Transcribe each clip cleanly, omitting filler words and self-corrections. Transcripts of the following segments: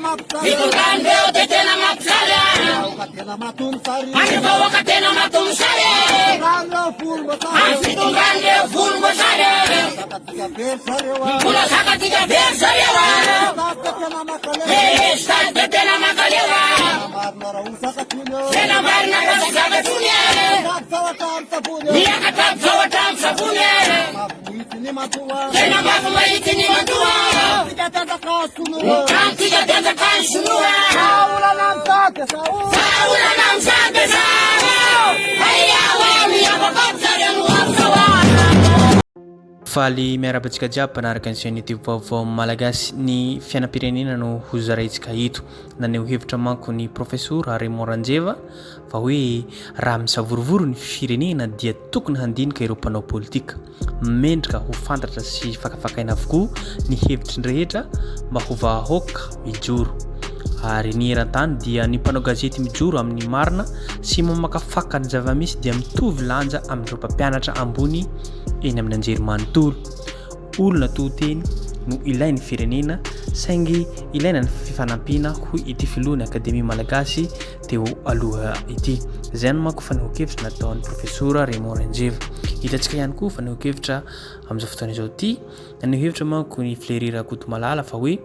Fitondran-dreo dia tena mampijaly a. Ary vahoaka tena matomosary e. Ary fitondran-dreo volomboasary e. Mbola zakantsika very zareo a. Delestazy dia tena mankaleo a. Tena marina fa tsy zaka tsony e. Miakatra zao hatramin'ny savony e. Tena mafy mahitsy ny mandoa. Antsika tanjakan'ny sinoa. Vahaolana amin'izany dia zao. Heia hoe miavaka aby zareo no avy zao a. Faly miarahaba antsika jiaby mpanaraka ny chaîne YouTube Vaovao Malagasy. Ny fiainam-pirenena no ho zaraintsika eto. Naneho hevitra manko ny Profesora Raymond Ranjeva fa hoe raha misavorovoro ny firenena dia tokony handinika ireo mpanao politika. Mendrika ho fantatra sy fakafakaina avokoa ny hevitry ny rehetra mba ho vahaoka mijoro. Ary ny eran-tany dia ny mpanao gazety mijoro amin'ny marina sy mamakafaka ny zava-misy dia mitovy lanja amin'ireo mpampianatra ambony eny amin'ny anjerimanontolo. Olona to teny no ilain'ny firenena saingy ilaina ny fifanampiana hoy ity filohan'ny Akademia Malagasy teo aloha ity. Izay no manko fanehoan-kevitra nataon'ny Profesora Raymond Ranjeva. Hitantsika ihany koa fanehoan-kevitra amin'izao fotoana izao ity. Naneho hevitra manko ny Fleury Rakotomalala fa hoe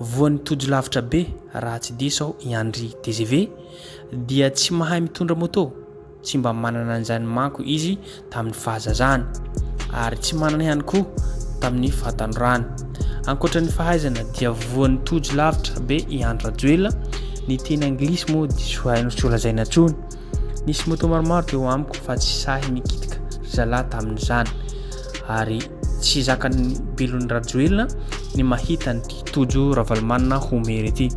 voan'ny tojo lavitra be raha tsy diso aho i Andry tgv dia tsy mahay mitondra moto. Tsy mba manana an'izany manko izy tamin'ny fahazazany, ary tsy manana ihany koa tamin'ny fahatanorany. Ankoatra ny fahaizana dia voan'ny tojo lavitra be i Andry Rajoelina, ny teny anglisy moa diso haino tsy holazaina intsony. Nisy moto maromaro teo amiko fa tsy sahy nikitika ry zalahy tamin'izany, ary tsy zakan'ny bilon'i Rajoelina ny mahita an'ity Tojo Ravalomanana ho maire ity.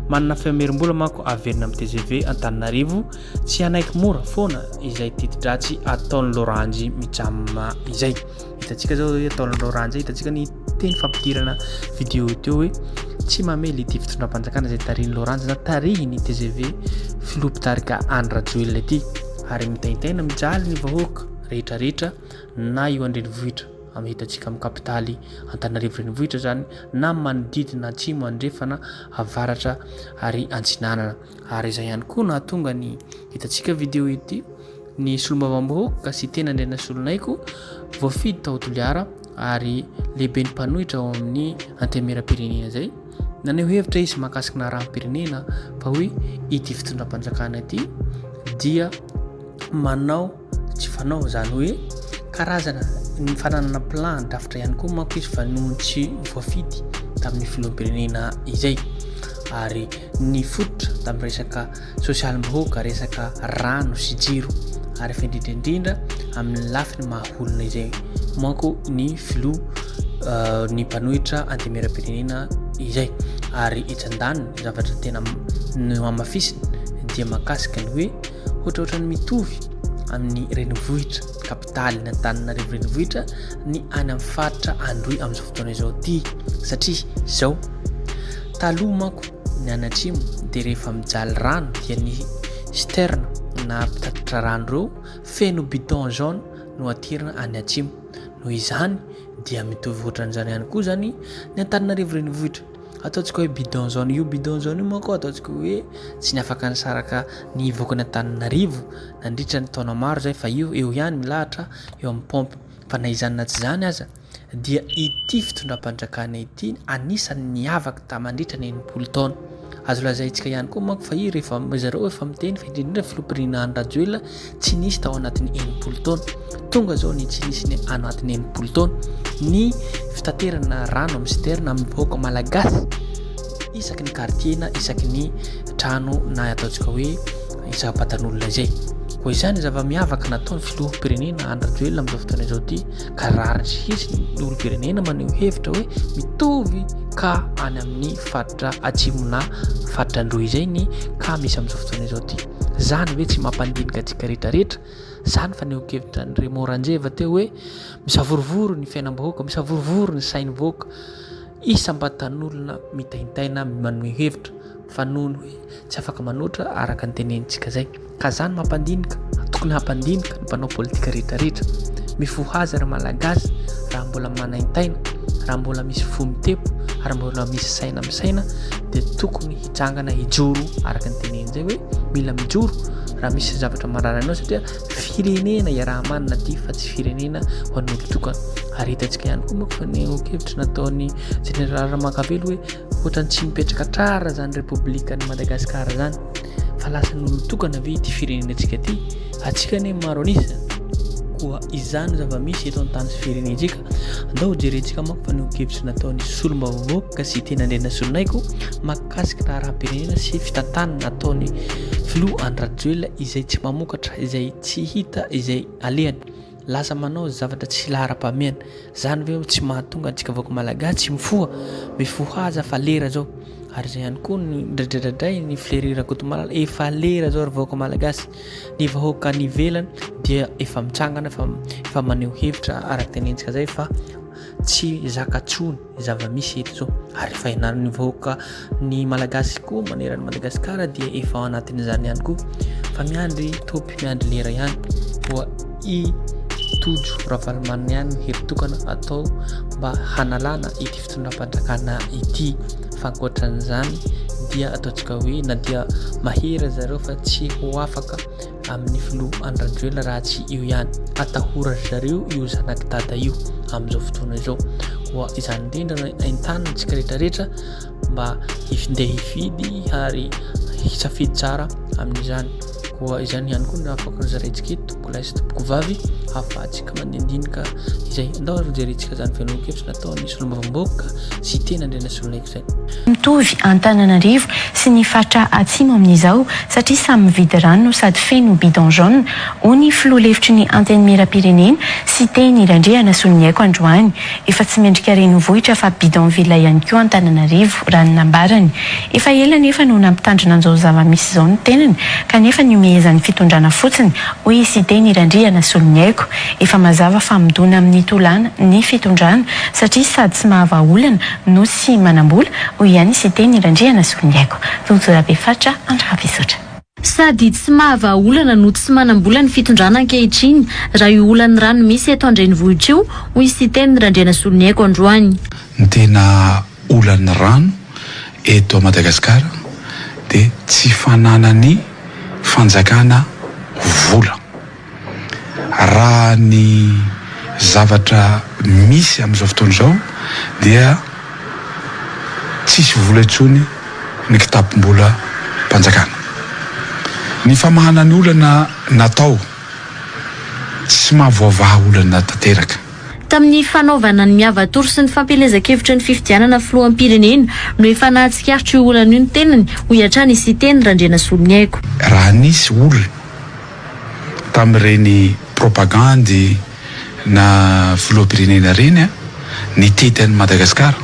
Manana fiamerim-bola manko averina amin'ny tgv Antananarivo Tsy hanaiky mora foana izay teti-dratsy ataon'i Loranjy Mijam izay. Hitantsika zao hoe ataon'i Loranjy, hitantsika ny teny fampidirana vidéo teo hoe tsy mamely ity fitondram-panjakana izay tarihin'i Loranjy na tarihin'ny tgv filoha mpitarika Andry Rajoelina ity. Ary mitaintaina mijaly ny vahoaka rehetra rehetra na io an-drenivohitra amin'ny hitantsika amin'ny kapitaly Antananarivo renivohitra izany na manodidina atsimo, andrefana, avaratra ary antsinanana. Ary izay ihany koa nahatonga ny hitantsika vidéo ity ny solombavambahoaka Siteny Andrianasoloniaiko voafidy tao Toliara ary lehiben'ny mpanohitra ao amin'ny Antenimierampirenena izay naneho hevitra izy mahakasika ny raharaham-pirenena fa hoe ity fitondram-panjakana ity dia manao tsy fanao, izany hoe karazana ny fananana plan drafitra ihany koa manko izy fa noho ny tsy voafidy tamin'ny filoham-pirenena izay ary ny fototra tamin'ny resaka sosialim-bahoaka, resaka rano sy jiro ary efa indrindra indrindra amin'ny lafiny maha olona izay manko ny filoha eh, ny mpanohitra antenimieram-pirenena izay ary etsy andaniny zavatra tena nohamafisiny dia mahakasika ny hoe Ohatrohatran'ny mitovy amin'ny renivohitra, kapitaly, ny Antananarivo renivohitra ny any amin'ny faritra Androy amin'izao fotoana izao ity satria izao taloha manko ny any atsimo dia rehefa mijaly rano dia ny citerne na mpitatitra rano ireo feno bidon jaune no aterina any atsimo. Noho izany dia mitovy ohatran'izany ihany koa izany ny Antananarivo renivohitra. Ataontsika hoe bidon jaune, io bidon jaune io manko ataontsika hoe tsy ny afaka nisaraka ny vahoakan' Antananarivo nandritra ny taona maro zay fa io eo ihany milahatra eo amin'ny pompe fa na izany na tsy izany aza dia ity fitondram-panjakana ity anisan'ny niavaka ta mandritra ny 60 taona. Azo lazaintsika ihany koa manko fa i rehefa zareo efa miteny fa indrindra indrindra filoham-pirenena Andry Rajoelina tsy nisy tao anatin'ny 60 taona. Tonga izao ny tsy nisy ny anatin'ny 60 taona. Ny fitaterana rano amin'ny citerne amin'ny vahoaka malagasy isaky ny quartier na isaky ny trano na ataontsika hoe isam-batan'olona izay. Koa izany zava-miavaka nataon'ny filoham-pirenena Andry Rajoelina amin'izao fotoana izao ity ka rariny sy hitsiny ny olom-pirenena maneho hevitra hoe mitovy ka any amin'ny faritra atsimo na faritra Androy izay ny ka misy amin'izao fotoana izao ity. Zany ve tsy mampandinika antsika rehetra rehetra? Zany fanehoan-kevitra an'i Raymond Ranjeva teo hoe misavorovoro ny fiainam-bahoaka, misavorovoro ny sain'ny vahoaka, isam-batan'olona mitaintaina manome hevitra fa noho ny hoe tsy afaka manoatra araka ny tenenintsika zay. Ka zany mampandinika, tokony hampandinika ny mpanao politika rehetra rehetra. Mifohaza ry Malagasy raha mbola manaintaina, raha mbola misy fo mitepo. ary mbola misy saina misaina dia tokony hitsangana hijoro araka ny teneny izay hoe mila mijoro raha misy zavatra marary anao satria firenena iaraha-manana ity fa tsy firenena ho an'olon-tokana. Ary hitantsika ihany koa manko fa ny hevitra nataon'ny jeneraly Ramakavelo hoe ohatran'ny tsy mipetraka tsara izany repoblikan'i Madagasikara izany fa lasa n'olon-tokana ve ity firenenantsika ity? Antsika anie maro an'isa. Koa izany no zava-misy eto an-tany sy firenentsika. Andao hojerentsika manko fa ny hevitra nataon'ny solombavambahoaka sy tena Andrianasoloniaiko mahakasika raharaham-pirenena sy fitantanana nataon'ny filoha Andry Rajoelina izay tsy mamokatra, izay tsy hita izay alehany. Lasa manao zavatra tsy laharam-pahamehana. Zany ve tsy mahatonga antsika vahoaka malagasy tsy mifoha? Mifohaza fa lera zao. Ary izay ihany koa ny indraindraindray ny Fleury Rakotomalala efa lera zao ry vahoaka malagasy. Ny vahoaka any ivelany dia efa mitsangana efa efa maneho hevitra araka tenentsika zay fa tsy zaka tsony ny zava-misy eto zao. Ary efa ianaran'ny vahoaka ny malagasy koa manerana Madagasikara dia efa ao anatin'izany ihany koa fa miandry topy miandry lera ihany koa i Tojo Ravalomanana ihany no hery tokana atao mba hanalana ity fitondram-panjakana ity fa ankoatran'izany dia ataontsika hoe na dia mahery zareo fa tsy ho afaka amin'ny filoha Andry Rajoelina raha tsy io ihany. Atahoran-dry zareo io zanak'i Dada io amin'izao fotoana izao. Koa izany indrindra no entanina antsika rehetrarehetra mba hifindeha hifidy ary hisafidy tsara amin'izany. Koa izany ihany koa no afaka nozaraintsika eto tompokolahy sy tompokovavy ahafahantsika mandindinika izay. Andao ary hojerentsika izany fanehoan-kevitra nataon'ny solombavambahoaka Siteny Andrianasoloniaiko izay. Mitovy Antananarivo sy ny faritra Atsimo amin'izao satria samy mividy rano no sady feno bidon jaune, hoy ny filoha lefitry ny Antenimierampirenena, Siteny Randrianasoloniaiko androany. Efa tsy mendrika renivohitra fa bidonville ihany koa Antananarivo, raha ny nambarany. Efa ela anefa no nampitandrina an'izao zava-misy izao ny tenany kanefa nihomehezan'ny fitondrana fotsiny, hoy i Siteny Randrianasoloniaiko. Efa mazava fa midona amin'ny tolàna ny fitondrana satria sady tsy mahavaha olana no tsy manam-bola, hoy ihany i Siteny Randrianasoloniaiko. Tojo Rabefatra, Andravisotra. Sady tsy mahavaha olana no tsy manam-bola ny fitondrana ankehitriny raha io olan'ny rano misy eto an-drenivohitra io, hoy i Siteny Randrianasoloniaiko androany. Ny tena olan'ny rano eto Madagasikara dia tsy fananan'ny fanjakana vola. Raha ny zavatra misy amin'izao fotoana izao dia tsisy vola intsony ny kitapom-bolam-panjakana. Ny famahana ny olana natao tsy mahavoavaha olana tanteraka. Tamin'ny fanaovana ny Miavatour sy ny fampielezan-kevitry ny fifidianana filoham-pirenena no efa nahatsikaritra io olana io ny tenany, hoy hatrany i Siteny Randrianasoloniaiko. Raha nisy olona tamin'ireny propagandy na filoham-pirenena ireny nitety an'i Madagasikara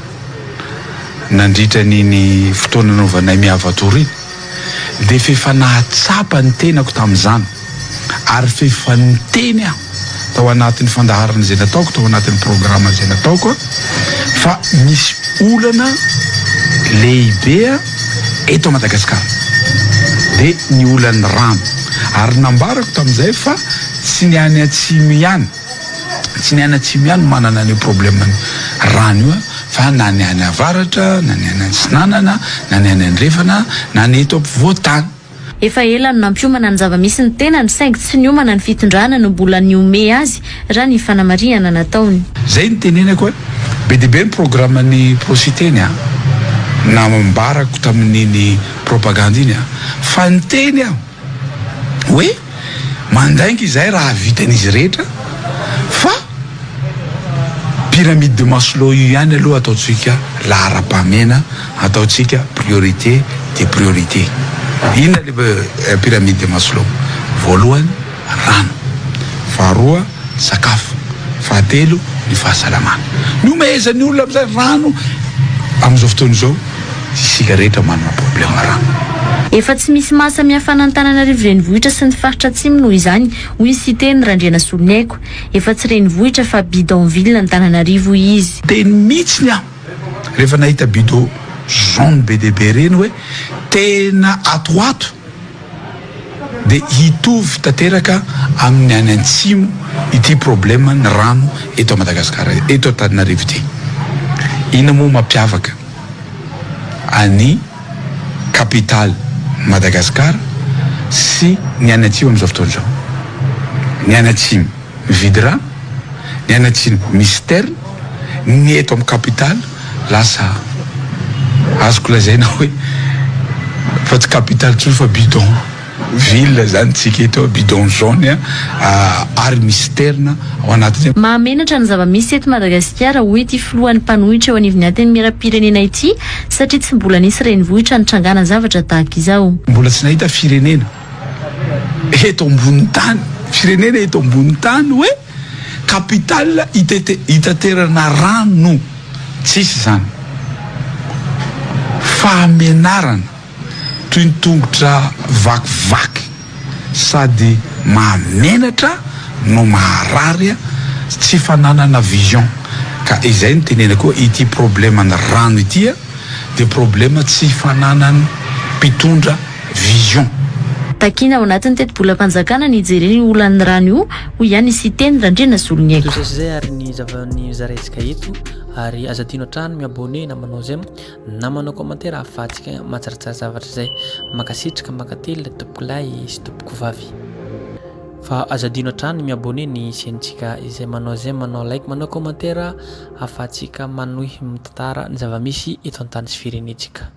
nandritra an'iny fotoana nanaovanay Miavatour iny dia f'efa nahatsapa ny tenako tamin'izany ary f'efa niteny aho tao anatin'ny fandaharana izay nataoko, tao anatin'ny programa izay nataoko fa misy olana lehibe eto Madagasikara dia ny olan'ny rano ary nambarako tamin'izay fa tsy ny any atsimo ihany, tsy ny any atsimo ihany no manana an'io problème ny rano io fa na ny any avaratra, na ny any antsinanana, na ny any andrefana, na ny eto ampovoan-tany. Efa ela no nampiomana ny zava-misy ny tenany saingy tsy niomana ny fitondrana no mbola nihomehy azy raha ny fanamarihana nataony. Zay no tenenako hoe be dia be ny programme ny Prositeny a, nambarako tamin'iny propagande iny a, fa niteny aho hoe mandainga izahay raha vitan'izy rehetra fa Pyramide de Maslow io ihany aloha ataontsika laharam-pahamehana, ataontsika priorité des priorités. Inona le pyramide de Maslow? Voalohany rano, faharoa sakafo, fahatelo ny fahasalamana. Nomehezan'ny olona amin'izay rano amin'izao fotoana izao isika rehetra manana problème rano. Efa tsy misy mahasamihafa an'Antananarivo renivohitra sy ny faritra atsimo noho izany, hoy i Siteny Randrianasoloniaiko. Efa tsy renivohitra fa bidonville Antananarivo hoy izy. Teny mihitsiny aho rehefa nahita bidon jaune be dia be ireny hoe tena ato ho ato dia hitovy tanteraka amin'ny any antsimo ity problème ny rano eto Madagascar eto Antananarivo ity. Inona moa mampiavaka? an'i capitale Madagascar sy ny any atsimo amin'izao fotoana izao. Ny any atsimo mividy rano, ny any atsimo misy citerne, ny eto amin'ny capitale lasa azoko lazaina hoe fa tsy capitale intsony fa bidon. Ville zany tsika eto bidon jaune ary misy citerne ao anatiny. Mahamenatra ny zava-misy eto Madagasikara, hoy ity filohan'ny mpanohitra eo anivon'ny Antenimierampirenena ity, satria tsy mbola nisy renivohitra nitrangana zavatra tahaka izao. Mbola tsy nahita firenena eto ambonin'ny tany, firenena eto ambonin'ny tany hoe capitale hitaterana rano, tsisy izany. Fahamenarana. Toy ny tongotra vakivaky sady mahamenatra no maharary tsy fananana vision ka izay no tenenako hoe ity problème ny rano ity dia problème tsy fananan mpitondra vision. Takiana ao anatin'ny tetibolam-panjakana ny hijerena io olan'ny rano io, hoy ihany i Siteny Randrianasoloniaiko. Toy izay sy izay ary ny zava-nozaraintsika eto ary aza adino hatrany mi-abonner na manao j'aime Na manao commentaire ahafahantsika mahatsaratsara zavatra izay. Mankasitraka, mankatelina tompokolahy sy tompokovavy. Fa aza adino hatrany mi-abonner ny chaîne-tsika izay manao j'aime, manao like, manao commentaire ahafahantsika manohy mitantara ny zava-misy eto an-tany sy firenentsika.